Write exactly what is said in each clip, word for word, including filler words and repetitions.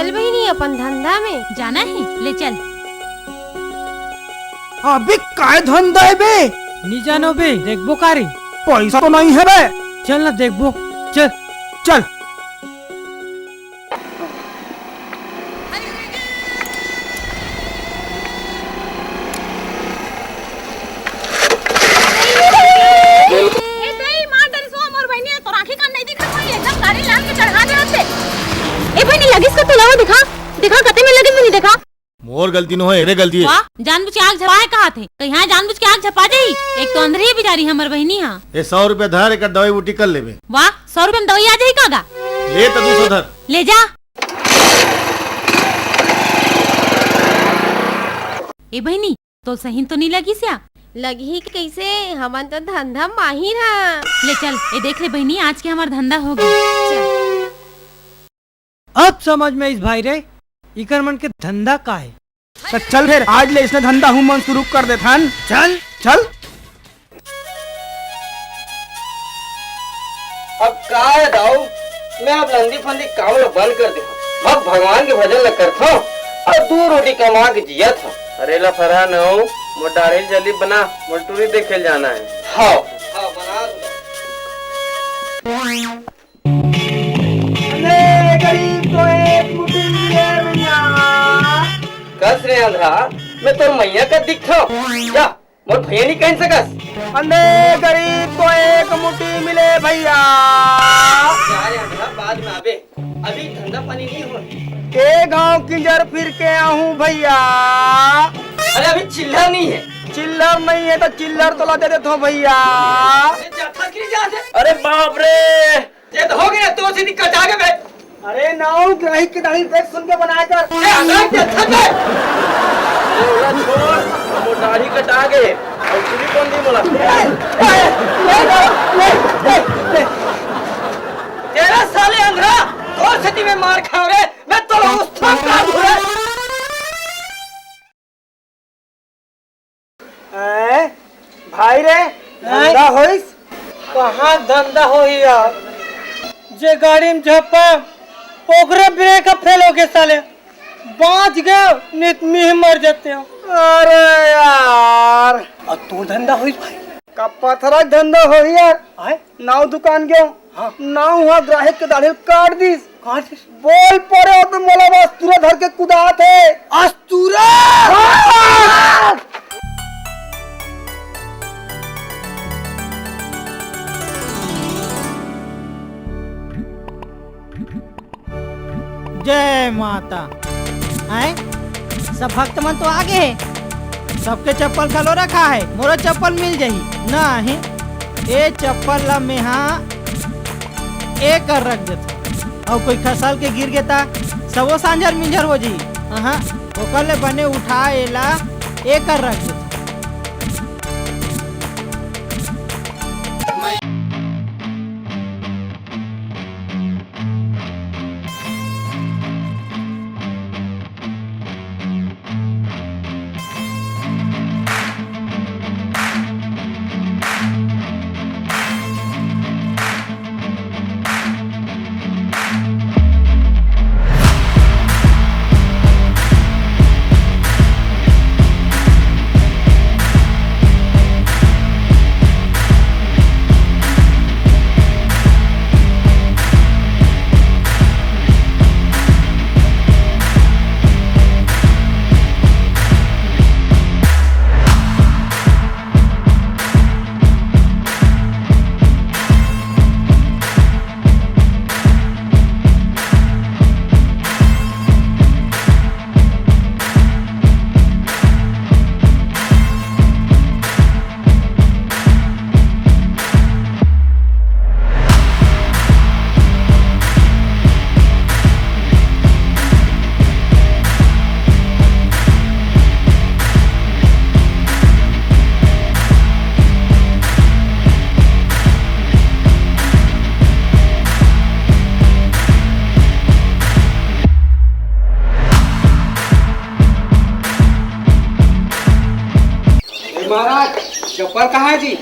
चल बहिनी, अपन धंधा में जाना है, ले चल। अबे, काय धंधा है बे? नी जानो बे, देखबो का रे? पैसा तो नहीं है बे। चल ना देखबो, चल। चल। ए, दई, मार डरिस वो मोर बहिनी, तोर आँखी कान नहीं दिखत होही, एकदम गाड़ी लान के चढ़ा दे होथे। ए बहिनी, लगिस का तोला वो दिखा, दिखा कते में लगिस बहिनी, दिखा। मोर गलती नो हे, एरे गलती हे। वाह, जानबूझ के आग झपाए कहा थे, कहीं हाँ जानबूझ के आग झपा जाही। एक तो अंधरी बिचारी हमर बहिनी हा। ए, सौ रुपया धर, एकर दवाई बूटी कर लेबे। वाह, सौ रुपया में दवाई आ जाही का गा? ले तो दू सौ धर। ले जा। ए बहिनी, तो सही तो नहीं लगिस या? लगही कइसे? हमन तो धंधा माहिर हा। ले चल, ए देख ले बहिनी, आज के हमर धंधा हो गया। चल। अब समझ में आइस भाई रे, इकर मन के धंधा का हे। त चल फेर, आज ले इसने धंधा हमन शुरू कर देथन। चल। चल। अब का हे दाऊ, मैं अब नंदी फंदी काम ल बंद कर दे हंव। भग भगवान के भजन ल करथंव अउ दू रोटी कमा के जियत हंव। अरे लफरा नऊ, मोर दाढ़ी ल जल्दी बना, मोर टूरी देखे ल जाना हे। हव। हव, बना दूं। अरे गरीब को एक मुट्ठी मिले भैया। कस रे अंधरा, मैं तोर मइया कस दिखथंव? जा, मोर भैया नहीं कह सकस। अंधे गरीब को एक मुट्ठी मिले भैया। जा रे अंधरा, बाद में आबे, अभी धंधा पानी नहीं हो। के गांव किंजर फिर के आहूं भैया। अरे अभी चिल्लर नहीं है। चिल्लर नहीं है तो चिल्लर तोला दे देथंव भैया। अरे जाथा कि नहीं जाथे? अरे बाप रे, ये तो हो गया, तो सीधी कटा के बैठ। अरे नाऊ, ग्राहक के दाढ़ी देख सुन के बनाया कर। ए, अंदर के थक गए। अरे ओला छोड़, वो दाढ़ी कटा के, और चुरी कौन दी बोला? ए, ए, ले, ले, ले, ले। तेरा साले अंधरा, दो छती में मार खाओ रे, मैं तो उस थम का घुरे। ए, भाई रे, हैं? धंधा होइस? कहाँ धंधा होही यार? जे गाड़ी में झपा, ओकरे ब्रेक फेल हो गए साले। बाँच गए, नहीं तो मैं ही मर जाते हो। अरे यार। और तोर धंधा होइस भाई? का पथरा के धंधा होही यार? आय? नाऊ दुकान गयो। हाँ। नाऊ हा ग्राहक के दाढ़ी काट दिस। काट दिस? बोल पड़े हो तो मोला अस्तूरा धर के कुदात हे। अस्तूरा? हाँ। जय माता। आय, सब भक्त मन तो आ गए हे। सबके चप्पल घलो रखा हे, मोरो चप्पल मिल जाही। नहीं, ए चप्पल ला मेहा ए कर रख देथंव। अउ कोई खसल के गिर गे ता सबो सांझर मिंझर हो जाही। अहाँ, ओकर ले बने उठा एला ए कर रख देथंव। ए महाराज, चप्पल कहाँ है जी?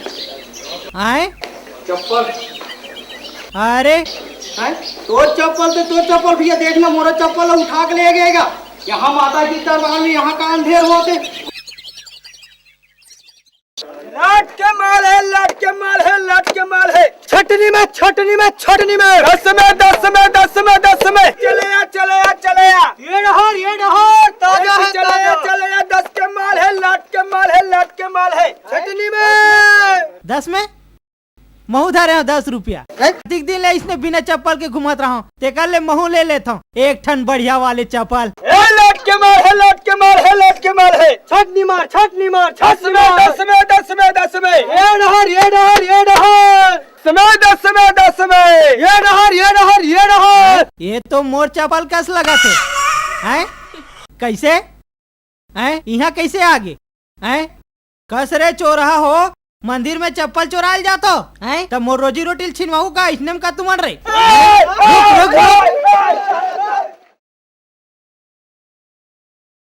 आए? चप्पल। अरे, हैं? तोर चप्पल तो तोर चप्पल भैया, देखना मोरा चप्पल ला उठा के ले गएगा। यहाँ माता के दरबार में यहाँ का अंधेर होते। लाट के माल है, लाट के माल है, लाट के माल है। छटनी में, छटनी में, छटनी में। दस में, दस में, दस में, दस में। चले आ, चले आ, चले आ। ये डहर, ये डहर, ताजा है, चले आ, ताजा। चले आ, दस के माल है, लाट के माल है, लाट के माल है। छटनी में। दस में? महू धरे हो दस रुपया। हैं? दिक दिन ले इसने बिना चप्पल के घूमत रहो, तेकर ले महू ले लेत हूँ एक ठन बढ़िया वाले चप्पल। ए, लाट के माल है, लाट के माल है, लाट के माल है। छटनी मार, छटनी मार, दस छटनी में, मार। दस में, दस में, दस में। ये डहर, ये डहर, ये डहर। दस में, दस में, दस में। ये डहर, ये डहर, ये डहर। ये तो मोर चप्पल कस लगत हे। हैं? कैसे? हैं? यहाँ कैसे आ गे? हैं? कस रे चोरहा हो, मंदिर में चप्पल चोरायल जातो? हैं? त मोर रोजी रोटी ल छिनवाहू का? इसने में का तुमन रे? ए,